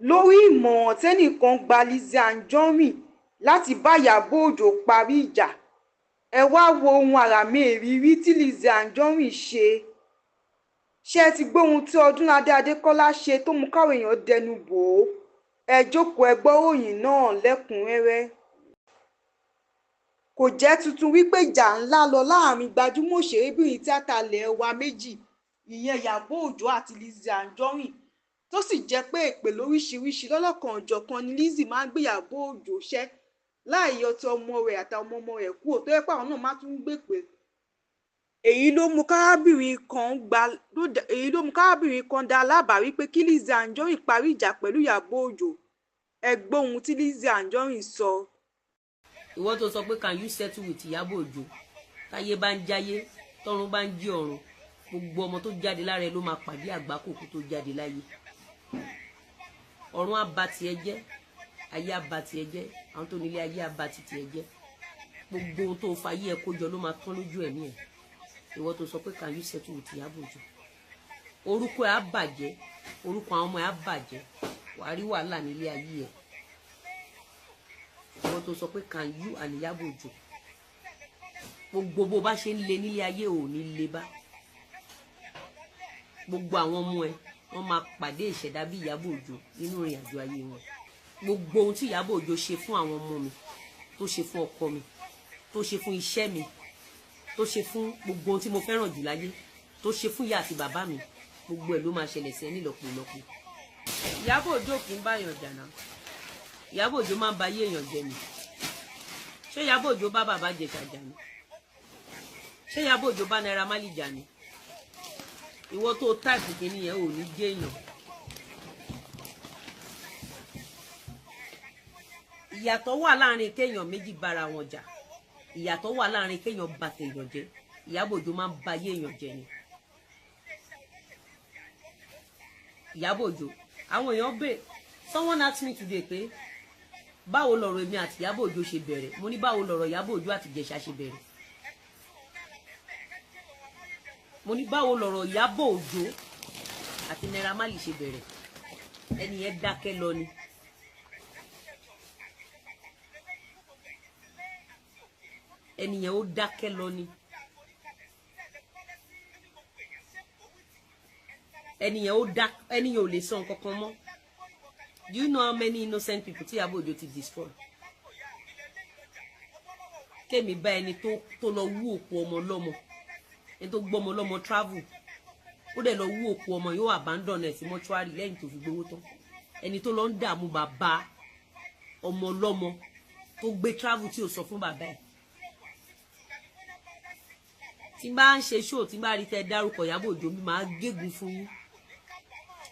Lórí ìmọ̀ràn tẹ́nìkan gba Lizzy Anjorin láti bá Ìyábọ̀ Òjó parí ìjà, ẹ wáá wo ohun àràmẹ́rìírí tí Lizzy Anjorin ṣe. Ṣé ẹ ti gbọ́ ohun tí Ọdúnládé Adékọ́lá ṣe tó mú káwọn èèyàn dẹnu bò ó? Ẹ jókòó ẹ gbọ́ròyìn náà lẹ́kùn-ún-rẹ́rẹ́. Kò jẹ́ tuntun wípé ìjà ńlá lọ láàrin gbajúmọ̀ òṣèrébìnrin tíátà ilé wa méjì, ìyẹn Ìyábọ̀ Òjó àti Lizzy Anjorin, tó sì jẹ́ pé èpè lóríṣiríṣi lọ́lọ́kan-ò-jọ̀kan ni Lizzy máa ń gbé Ìyábọ̀ Òjó ṣẹ́, láì yọ ti ọmọ rẹ̀ àtàwọn ọmọ-ọmọ rẹ̀ kúrò tó jẹ́ pé àwọn náà máa tún ń gbèpè. Èyí ló mú kárábìnrin kan dá lábàá wípé kí Lizzy Anjorin parí ìjà pẹ̀lú Ìyábọ̀ Òjó. Ẹ gbọ́ ohun tí Lizzy Anjorin sọ. Ìwọ tó sọ pé can you settle with Ìyábọ̀ Òjó, táyé bá ń jáyé, tọ́run bá ń jí ọ̀run, gbogbo ọmọ tó jáde lára ẹ ló máa pàdé àgbákò kó tó jáde láyé. Ọ̀run á ba tiẹ̀ jẹ́, ayé á ba tiẹ̀ jẹ́, àwọn tó nílé ayé á ba ti tiẹ̀ jẹ́. Gbogbo ohun tó fayé ẹ kó jọ ló máa tán lójú ẹ̀mí ẹ̀. Ìwọ tó sọ pé can you settle with Ìyábọ̀ Òjó, orúkọ ẹ á bàjẹ́, orúkọ àwọn ọmọ ẹ á bàjẹ́, wàá rí wàhálà nílé ayé ẹ. Ìwọ tó sọ pé can you and Ìyábọ̀ Òjó, gbogbo bó bá ṣe ń le nílé ayé ò ní le bá. Gbogbo àwọn ọmọ ẹ wọ́n máa pàdé ìṣẹ̀dá bí Ìyábọ̀ Òjó nínú ìrìn àjò ayé wọn. Gbogbo ohun tí Ìyábọ̀ Òjó ṣe fún àwọn ọmọ mi, tó ṣe fún ọkọ mi, tó ṣe fún iṣẹ́ mi, tó ṣe fún gbogbo ohun tí mo fẹ́ràn jù láyé, tó ṣe fún ìyá àti bàbá mi, gbogbo ẹ̀ ló máa ṣẹlẹ̀ sí ẹ nílọ́po ìlọ́po. Ìyábọ̀ Òjó kì í bá èèyàn jà náà. Ìyábọ̀ Òjó máa ń ba ayé èèyàn jẹ́ ni. Ṣé Ìyábọ̀ Òjó bá bàbá Ìjẹ̀ṣà jà ni? Ṣé Ìyábọ̀ Òjó bá Naira Marley jà ni? Ìwọ tó táìpù kìíní yẹn ò ní jẹ́ èèyàn. Ìyàtọ̀ wà láàrin kéèyàn méjì bára wọn jà, ìyàtọ̀ wà láàrin kéèyàn bà tèèyàn jẹ́. Ìyábọ̀ Òjó máa ń ba ayé èèyàn jẹ́ ni. Ìyábọ̀ Òjó, àwọn èèyàn bè, someone asked me today pé báwo lọ̀rọ̀ èmi àti Ìyábọ̀ Òjó ṣe bẹ̀rẹ̀. Mo ní báwo lọ̀rọ̀ Ìyábọ̀ Òjó àti Ìjẹ̀ṣà ṣe bẹ̀rẹ̀. Mo ní báwo lọ̀rọ̀ Ìyábọ̀ Òjó àti Naira Marley ṣe bẹ̀rẹ̀. Ẹni yẹn dákẹ́ lọ ni. Ẹni yẹn ó dákẹ́ lọ ni. Ẹni yẹn ó dá, ẹni yẹn ò lè sọ nǹkan kan mọ́. Do you know how many innocent people tí Ìyábọ̀ Òjó ti destroy? Kémi bá ẹni tó lọ wú òkú ọmọ lọ́mọ, ẹni tó gbọ́mọ lọ́mọ travel, ó dẹ̀ lọ wú òkú ọmọ, yóò abandon ẹ̀ sí mọ́ṣúárì lẹ́yìn tó fi gbowó tán. Ẹni tó lọ ń dààmú bàbá ọmọ lọ́mọ tó gbé travel tí ò sọ fún bàbá ẹ̀. Tí n bá ń ṣe show, tí n bá rí tẹ́ dárúkọ Ìyábọ̀ Òjó mi, máa gégùn fún yín.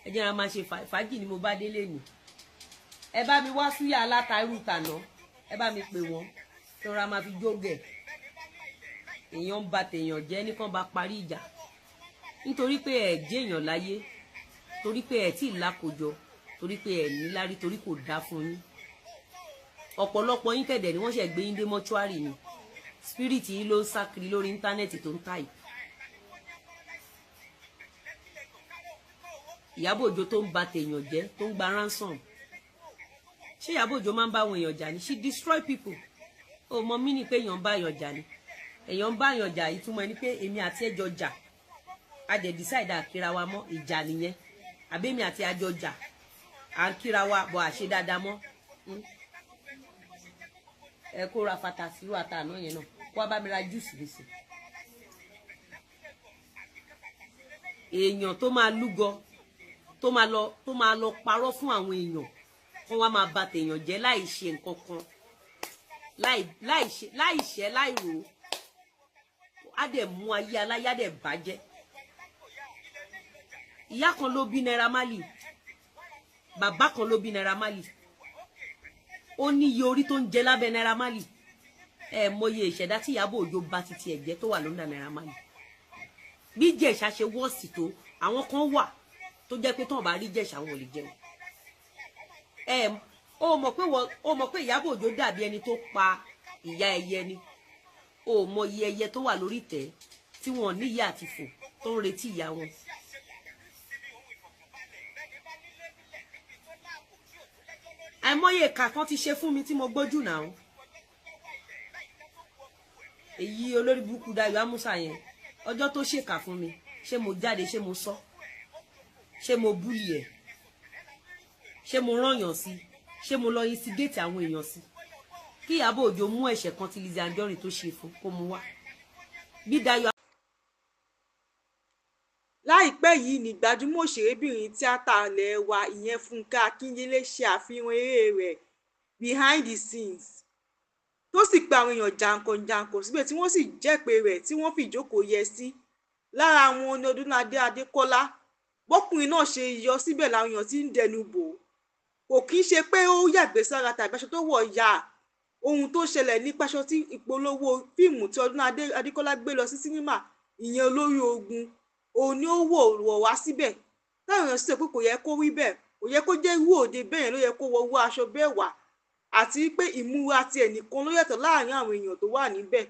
Ẹ jẹ́ ra máa ṣe fàájì ni mo bá délé ni. Ẹ bá mi wá súyà aláta irú tàná, ẹ bá mi pè wọ́n tó ra máa fi jógẹ̀. Èèyàn ń ba tèèyàn jẹ́ nìkan bá parí ìjà, nítorí pé ẹ jẹ́ èèyàn láyé, torí pé ẹ tí ì lákòjọ, torí pé ẹ ní lárí, torí kò dá fún yín. Ọ̀pọ̀lọpọ̀ yín kẹ̀dẹ̀ ni wọ́n ṣẹ̀ gbé yín dé mọ́ṣúárì ni. Spirit yín ló ń sá kiri lórí íńtánẹ́ẹ̀tì tó ń tàyè. Ìyábọ̀ Òjó tó ń ba tèèyàn jẹ́, tó ń gba ransom. Ṣé Ìyábọ̀ Òjó máa ń bá àwọn èèyàn jà ni? She destroy people. Ó mọ mí ni pé èèyàn ń bá èèyàn jà ni. Èèyàn ń bá èèyàn jà, ìtumọ̀ ẹni pé èmi àti ẹjọ́ jà, a dẹ̀ decide àkíra wa mọ́, ìjà nìyẹn. Àbí èmi àti àjọ jà, à ń kíra wa bọ̀ àṣe dáadáa mọ́. Ẹ kó ra fata sírú àtàná yẹn náà, kó wá bá mi ra júùsì nísìn. Èèyàn tó máa lúgọ, tó máa lọ parọ́ fún àwọn èèyàn, kó wá máa ba tèèyàn jẹ́ láì ṣe nǹkan kan, láì ṣe láì rò ó, á dẹ̀ mú ayé aláyá dẹ̀ bàjẹ́. Ìyá kan ló bí Naira Marley, bàbá kan ló bí Naira Marley. Ó ní iye orí tó ń jẹ lábẹ́ Naira Marley. Ẹ mọye ìṣẹ̀dá tí Ìyábọ̀ Òjó bá ti tiẹ̀ jẹ́ tó wà lóńdà Naira Marley. Bí Ìjẹ̀ṣà ṣe wọ́ọ̀sì tó, àwọn kan wà tó jẹ́ pé tán bá rí Ìjẹ̀ṣà wọn ò lè jẹun. Ẹ ó mọ̀ pé Ìyábọ̀ Òjó dàbí ẹni tó pa ìyá ẹyẹ ni. Ó mọ iye ẹyẹ tó wà lórí ìtẹ́ tí wọn níyà àti fò tó ń retí ìyá wọn. Àìmọye ìka kan ti ṣe fún mi tí mo gbójú náà. Èyí olórí burúkú Dayọ̀ Amusa yẹn, ọjọ́ tó ṣèkà fún mi, ṣé mo jáde, ṣé mo sọ, ṣé mo búlì ẹ̀, ṣé mo rányàn sí, ṣé mo lọ instigate àwọn èèyàn sí? Kí Ìyábọ̀ Òjó mú ẹ̀ṣẹ̀ kan tí Lizzy Anjorin tó ṣe fún kó mú wá bí Dayọ̀. Láìpẹ́ yìí ní gbajúmọ̀ òṣèrébìnrin tíátà ilé wa ìyẹn Fúnkẹ́ Akíndélé ṣe àfihàn eré rẹ̀ Behind the Scenes, tó sì pe àwọn èèyàn jàǹkànjàǹkàn síbẹ̀ tí wọ́n sì jẹ́pè rẹ̀ tí wọ́n fìjókòó yẹ sí. Lára wọn ni Ọdúnládé Adékọ́lá. Bọ́kùnrin náà ṣe yọ síbẹ̀ làwọn èèyàn ti ń dẹnu bò ó. Kò kí ń ṣe pé ó yàgbẹ́ sára tàbí aṣọ tó wọ̀ ya. Ohun tó ṣẹlẹ̀ nípa aṣọ tí ìpolówó fíìmù tí Ọdúnládé Adékọ́lá gbé lọ sí sinimá, ìyẹn Olórí Ogun, òun ni ó wọ̀ wá síbẹ̀, táwọn èèyàn sì sọ pé kò yẹ kó rí bẹ́ẹ̀, kò yẹ kó jẹ́ irú òde bẹ́ẹ̀ yẹn ló yẹ kó wọ irú aṣọ bẹ́ẹ̀ wá, àti pé ìmúra ti ẹnìkan ló yàtọ̀ láàrin àwọn èèyàn tó wà níbẹ̀.